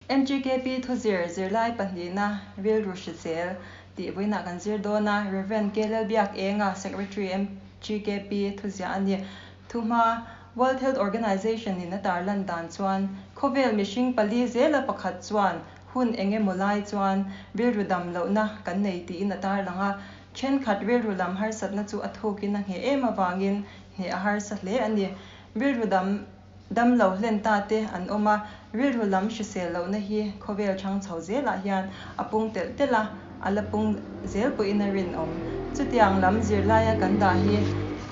MGKP thuzir zirlai pahnihna rilru hrisel tih vawiinah kan zir dawn a, Rev. K. Lalbiakenga, Secretary MGKP thuziah a ni. Thuhma, World Health Organization in a tarlan dan chuan khawvel mihring pali zela pakhat chuan hun eng emaw lai chuan rilru dam lohna kan nei tiin a tarlang a, thenkhat rilru lam harsatna chu a thukin a ngheh em avangin hneh a harsa hle a ni. Rilru dam dam lo hlen ta te an awm a, rilru lam hrisel lohna hi khawvel chang chho zelah hian a pung telh telh a, a la pung zel pawhin a rinawm. Chutiang lam zirlaia kan dah hi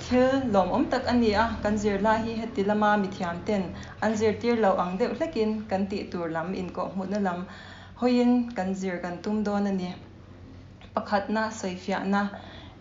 thil lawmawm tak a ni a, kan zirlai hi heti lama mithiam ten an zirtir lo ang deuh hlekin kan tih tur lam inkawhhmuhna lam hawiin kan zir kan tum dawn a ni. Pakhatna, sawifiahna.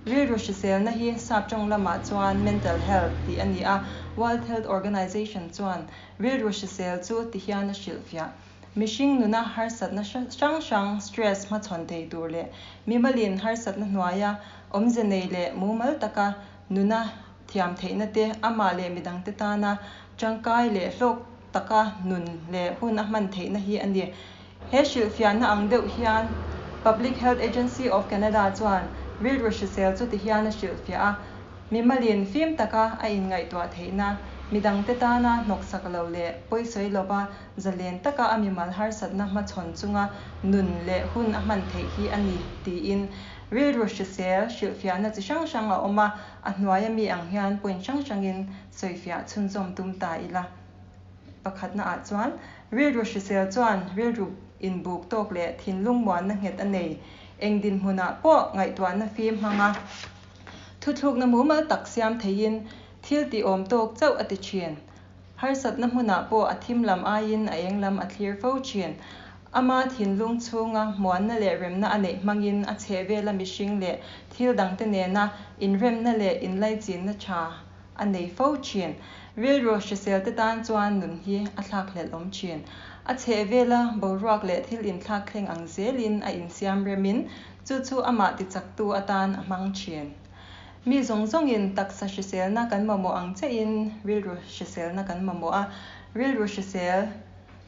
Rilru hriselna hi sap tawng lamah chuan mental health tih a ni a, World Health Organization chuan rilru hrisel chu ti hian a hrilhfiah. Mihring nuna harsatna hrang hrang, stress, hmachhawn thei tur leh mimalin harsatna hnuaia awmze nei leh mumal taka nuna thiam theihna te, amah leh midangte tana tangkai leh hlawk taka nun leh hun a hman theihna hi a ni. He hrilhfiahna ang deuh hian Public Health Agency of Canada chuan rilru hrisel chu ti hian a hrilhfiah a, mimalin fim taka a inngaihtuah theihna, midangte tana hnawksak lo leh pawisawi lova zalen taka a mimal harsatna hmachhawn chunga nun leh hun a hman theih hi a ni tiin rilru hrisel hrilhfiahna chi hrang hrang a awm a, a hnuaia mi ang hian point hrang hrangin sawifiah chhunzawm tum ta ila. Pakhatna ah chuan rilru hrisel chuan rilru inbuk tawk leh thinlung muanna nghet a nei. Eng dinhmunah pawh ngaihtuahna fim hmanga thuthlukna mumal tak siam theiin thil tih awm tawk chauh a ti thin. Harsatna hmunah pawh a thim lam aiin a eng lam a thlir fo thin. Ama thinlung chhunga muanna leh remna a neih hmangin a chhehvela mihring leh thil dangte nena inremna leh inlaichinna tha a nei fo thin. Rilru hrisel te tan chuan nun hi a thlakhlelh awm thin. A chhehvela boruak leh thil inthlak thleng ang zelin a insiam remin chu chu amah tichaktu atan a hmang thin. Mi zawng zawngin taksa hriselna kan mamawh ang chiahin rilru hriselna kan mamawh a, rilru hrisel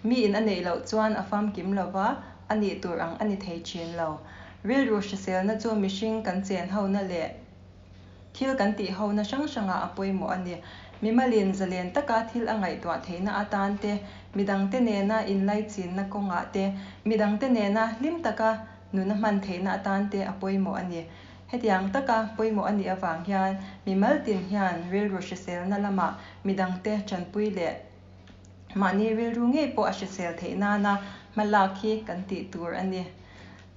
miin a neih loh chuan a famkim lova, a nih tur ang a ni thei thin lo. Rilru hriselna chu mihring kan chen hona leh Thil kan tih hona hrang hrangah a pawimawh a ni. Mimalin zalen taka thil a ngaihtuah theihna atan te, midangte nena inlaichinna kawngah te, midangte nena hlim taka nuna hman theihna atan te a pawimawh a ni. Hetiang taka pawimawh a nih avang hian mimal tin hian rilru hriselna lamah midangte tanpui leh mahni rilru ngei pawh a hrisel theih nana hmalak hi kan tih tur a ni.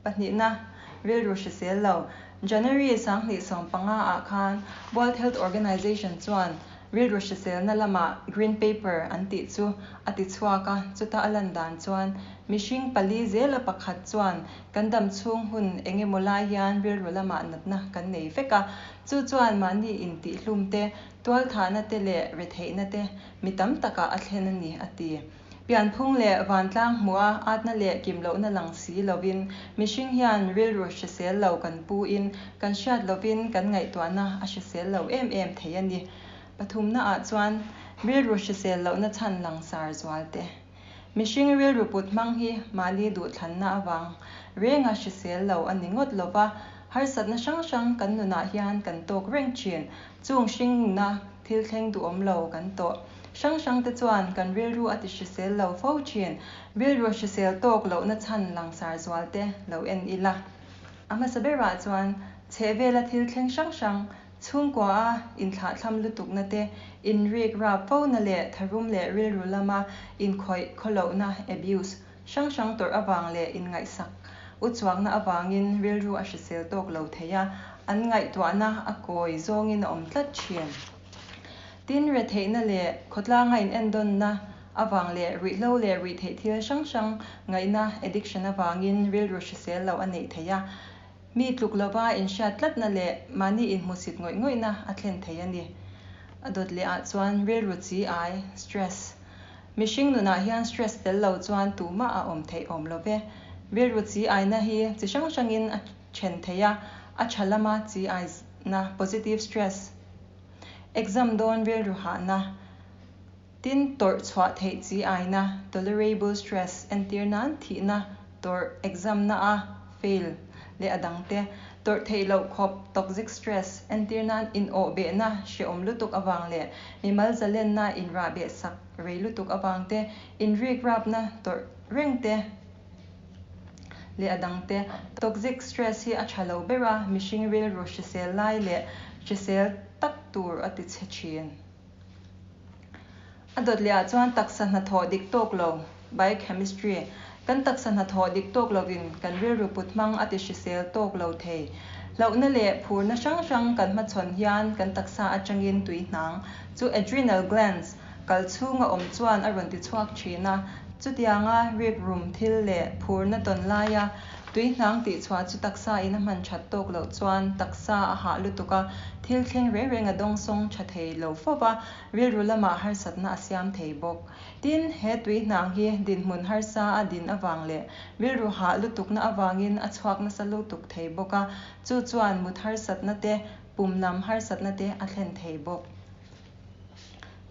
Pahnihna, rilru hrisel lo. January 2015 ah khan World Health Organization chuan rilru hriselna lama Green Paper an tih chu a ti chhuak a, chuta a lan dan chuan mihring pali zela pakhat chuan kan dam chhung hun eng emaw lai hian rilru lamah natna kan nei vek a, chu chuan mahni intihhlum te, tualthahna te leh retheihna te mi tam takah a thlen a ni, a ti. Pianphung leh vantlang hmuha atna leh kim lohna lang si lovin mihring hian rilru hrisel lo kan puin kan hriat lovin kan ngaihtuahna a hrisel lo em em thei a ni. Pathumnaah chuan rilru hrisel lohna chhan langsar zual te. Mihring rilru put hmang hi mahni duhthlanna avang renga hrisel lo a ni ngawt lova, harsatna hrang hrang kan nunah hian kan tawk reng thin. Chung hringnuna thil thleng duhawm lo kan tawh. Hrang hrang te chuan kan rilru a ti hrisel lo fo thin. Rilru hrisel tawk lohna chhan langsar zual te lo en ila. A hmasa berah chuan chhehvela thil thleng hrang hrang, chhungkua a inthlahthlam lutukna te, inrik rap fona leh tharum leh rilru lama inkhawih khawlohna, abuse, hrang hrang tawrh avang leh inngaihsak uchuakna avangin rilru a hrisel tawk lo thei a, an ngaihtuahna a kawi zawngin a awm tlat thin. Tin, retheihna leh khawtlanga inendawnna avang leh ruihhlo leh ruihtheih thil hrang hrang ngaihna, addiction, avangin rilru hrisel lo a neih theih a, mi tluk lova inhriat tlatna leh mahni inhmusit ngawih ngawihna a thlen thei a ni. A dawt leh ah chuan rilru chi ai, stress. Mihring nunah hian stress tel lo chuan tumah a awm theih awm lo ve. Rilru chi aina hi chi hrang hrangin a then thei a, a tha lama chi aina, positive stress, Exam dawn rilru hahna, Tin, tawrh chhuah theih chi aina, tolerable stress, entir nan thihna, tawrh, exam na a fail leh a dang te. Tawrh theih loh khawp, toxic stress, entir nan inawh behna hrehawm lutuk avang leh mimal zalenna inrah beh sak rei lutuk avang te, inrik rapna tawrh reng te leh a dang te. Toxic stress hi a tha lo ber a, mihring rilru hrisel lai leh hrisel tak tur a ti chhe thin. A dawt leh ah chuan taksa hnathawh dik tawk lo, biochemistry, kan taksa hnathawh dik tawk lovin kan rilru put hmang a ti hrisel tawk lo thei. Hlauhna leh phurna hrang hrang kan hmachhawn hian kan taksa atangin tui hnang chu adrenal glands kal chhunga awm chuan a rawn ti chhuak thin a, chutianga rikrum thil leh phurna tawn laia Tui hnang tih chhuah chu taksa in a hman that tawk loh chuan taksa a hah lutuk a, thil thleng reng reng a dawngsawng tha thei lo fo va, rilru lamah harsatna a siam thei bawk. Tin, he tui hnang hi dinhmun harsa a din avang leh rilru hah lutukna avangin a chhuak nasa lutuk thei bawk a, chu chuan mut harsatna te, pum lam harsatna te a thlen thei bawk.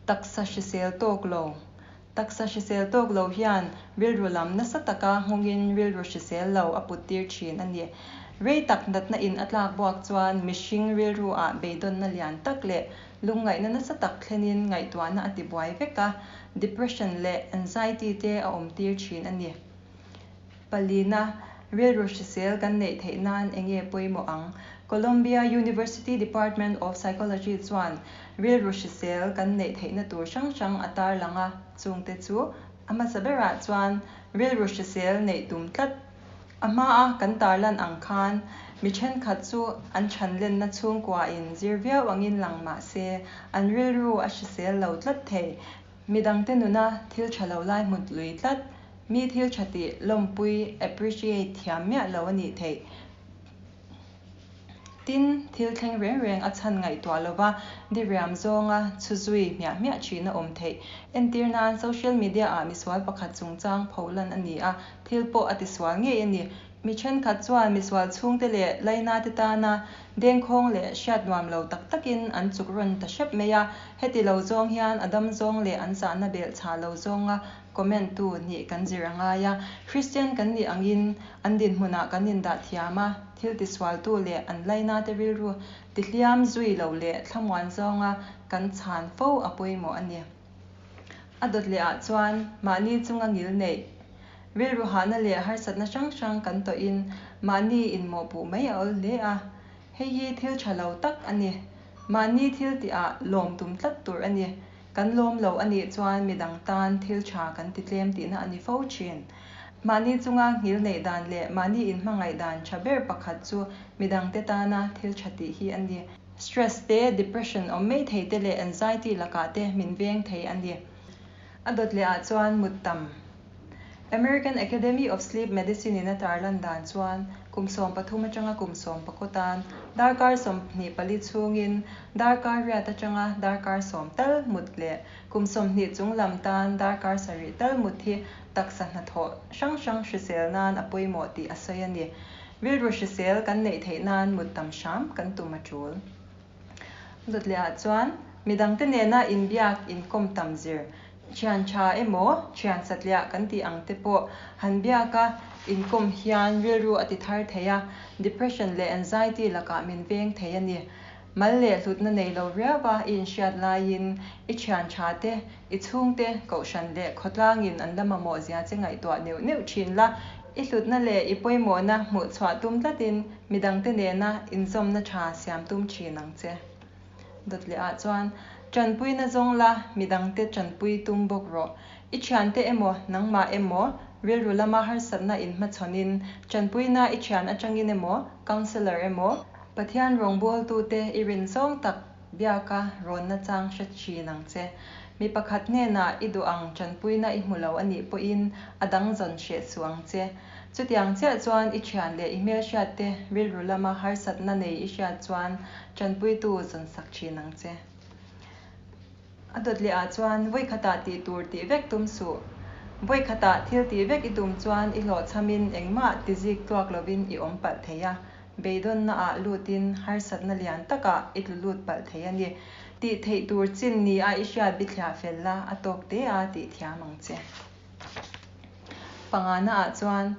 Taksa hrisel tawk lo. Taksa hrisel tawk lo hian rilru lam nasa taka nghawngin rilru hrisel lo a put tir thin a ni. Rei tak natna in a tlak buak chuan mihring rilru ah beidawnna lian tak leh lungngaihna nasa tak thlenin ngaihtuahna a tibuai vek a, depression leh anxiety te a awm tir thin a ni. Palina, rilru hrisel kan neih theih nan eng nge pawimawh ang? Columbia University Department of Psychology chuan rilru hrisel kan neih theihna tur hrang hrang a tarlang a, chungte chu a hmasa berah chuan rilru hrisel neih tum tlat. A hmaa kan tarlan ang khan mi thenkhat chu an chhanlenna chhungkuain zir viau angin lang mah se an rilru a hrisel lo tlat thei. Midangte nuna thil tha lo lai hmut lui tlat. Mi thil tha tih lawmpui, appreciate, thiam miah lo a nih theih. Tin, thil thleng reng reng a chhan ngaihtuah lova diriam zawnga chhu zui hmiah hmiah thin a awm theih. Entir nan, social media ah misual pakhat chungchang pholan a ni a, thil pawh a tisual ngei a ni. Mi thenkhat chuan misual chhungte leh lainate tana dengkhawng leh hriat nuam lo tak takin an chuk rawn ta hrep mai a, heti lo zawng hian a dam zawng leh an zahna belh chhah lo zawnga comment tu nih kan zir a ngai a. Kristian kan nih angin an dinhmunah kan indah thiam a, thil tisualtu leh an lainate rilru tihliam zui lo leh thlamuan zawnga kan chhan fo a pawimawh a ni. A dawt leh ah chuan mahni chunga ngil neih, rilru hahna leh harsatna hrang hrang kan tawhin mahni inmawhpuh mai a awl hle a, hei hi thil tha lo tak a ni. Mahni thil tihah lawm tum tlat tur a ni. Kan lawm lo a nih chuan midang tan thil tha kan ti tlem tihna a ni fo thin. Mahni chunga nghil neih dan leh mahni inhmangaih dan tha ber pakhat chu midangte tana thil tha tih hi a ni. Stress te, depression awm mai thei te leh anxiety lakah te min veng thei a ni. A dawt leh ah chuan mut tam. American Academy of Sleep Medicine in a tarlan dan chuan kum 13 atanga kum 14 tan darkar 24 chhungin darkar riat atanga darkar 10 tal mut leh kum 20 chung lam tan darkar 7 tal mut hi taksa hnathawh hrang hrang hrisel nan a pawimawh tih a sawi a ni. Rilru hrisel kan neih theih nan mut tam hram kan tum a tul. Dawt leh ah chuan midangte nena inbiak inkawm tam zir, thian tha emaw thian satliah kan tih ang te pawh han biak a inkawm hian rilru a ti thar thei a, depression leh anxiety lakah min veng thei a ni. Mal leh hlutna nei lo riau a i inhriat laiin i thian tha te, i chhungte, kohhran leh khawtlangin an la mamawh zia che ngaihtuah neuh neuh thin la, i hlutna leh i pawimawhna hmuh chhuah tum tlatin midangte nena inzawmna tha siam tum thin ang che. Dawt leh ah chuan, Tanpuina zawng la, midangte tanpui tum bawk rawh. I thiante emaw, nangmah emaw, rilru lama harsatna inhmachhawnin tanpuina i thian atangin emaw, counsellor emaw, Pathian rawngbawltute i rin zawng tak biaka rawnna chang hre thin ang che. Mi pakhat hnenah i duh ang tanpuina i hmu lo a nih pawhin a dang zawn hreh suh ang che. Chutiang chiah chuan i thian leh i hmelhriatte rilru lama harsatna nei i hriat chuan tanpuitu zawn sak thin ang che. A dawt leh ah chuan vawikhatah tih tur tih vek tum suh. Vawikhatah thil tih vek i tum chuan i hlawhchhamin engmah ti zik tluak lovin i awm palh thei a, beidawnna ah lutin harsatna lian takah i tlu lut palh thei a ni. Tih theih tur chin ni a i hriat bithliah fel la, a tawk te a tih thiam ang che. Pangana ah chuan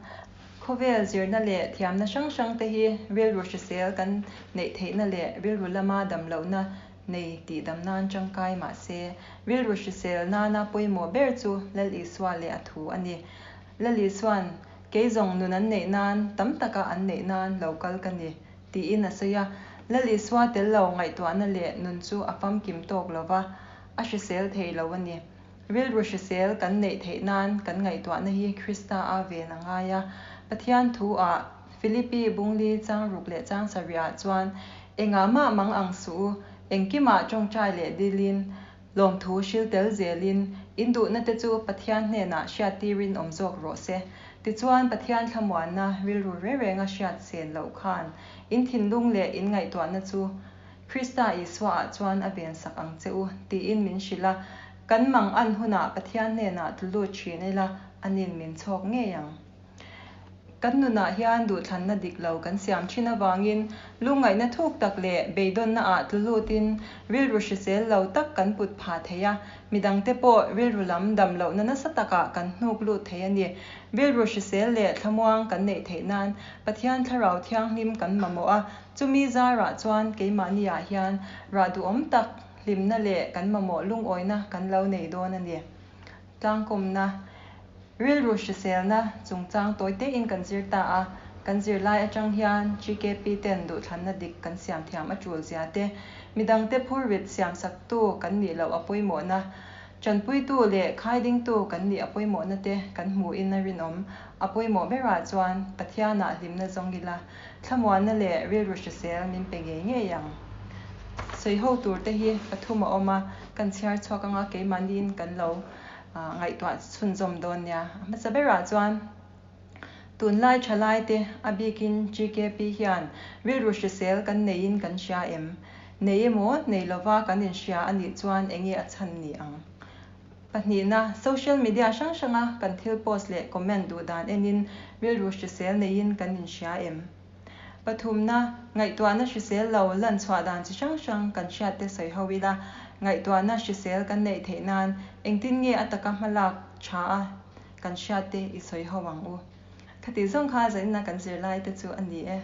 khawvel zirna leh thiamna hrang hrang te hi rilru hrisel kan neih theihna leh rilru lama damlohna nei tih dam nan tangkai mah se, rilru hrisel nana pawimawh ber chu Lal Isua leh a thu a ni. Lal Isua'n, Kei zawng nun an neih nan, tam taka an neih nan lo kal ka ni, tiin a sawi a. Lal Isua tel lo ngaihtuahna leh nun chu a famkim tawk lo va, a hrisel thei lo a ni. Rilru hrisel kan neih theih nan kan ngaihtuahna hi Krista a ven a ngai a. Pathian thu ah Philippi bungli chang ruk leh chang sarih ah chuan, Engah mah mang ang suh u, engkimah tawngtai leh dilin, lawmthu hril tel zelin, in duhna te chu Pathian hnenah hriattirin awm zawk rawh se. Tichuan Pathian thlamuanna rilru reng renga hriat sen loh khan in thinlung leh in ngaihtuahna chu Krista Isuaah chuan a vensak ang che u, tiin min hrilh a. Kan mang an hunah Pathian hnenah tlu lut thin ila, anin min chhawk ngei ang. Kan nunah hian duhthlanna dik lo kan siam thin avangin lungngaihna thuk tak leh beidawnna ah tlu lutin rilru hrisel lo tak kan put phah thei a, midangte pawh rilru lam dam lohna nasa takah kan hnuk lut thei a ni. Rilru hrisel leh thlamuang kan neih theih nan Pathian Thlarau Thianghlim kan mamawh a, chumi zarah chuan keimahni ah hian rah duhawm tak, hlimna leh kan mamawh lungawina kan lo nei dawn a ni. Tlangkawmna, rilru hriselna chungchang tawi tein kan zir ta a, kan zirlai atang hian GKP ten duhthlanna dik kan siam thiam a tul zia te, midangte phurrit siamsaktu kan nih loh a pawimawhna, tanpuitu leh khaidingtu kan nih a pawimawhna te kan hmuhin a rinawm. A pawimawh berah chuan Pathianah hlimna zawng ila, thlamuanna leh rilru hrisel min pe ngei ngei ang. Sawiho tur te hi pathum a awm a, kan chhiar chhuak anga keimahniin kan lo ngaihtuah chhunzawm dawn nia. A hmasa berah chuan tunlai thalai te a bikin GKP hian rilru hrisel kan neiin kan hria em? Nei emaw nei lova kan inhria a nih chuan enge a chhan ni ang? Pahnihna, social media hrang hranga kan thil post leh comment duh dan enin rilru hrisel neiin kan inhria em? Pathumna, ngaihtuahna hrisel lo lan chhuah dan chi hrang hrang kan hriat te sawi ho ila, ngaihtuahna hrisel kan neih theih nan engtin nge a taka hmalak tha a kan hriat te i sawi ho ang u. Khati zawng kha zaninah kan zirlai te chu a ni e.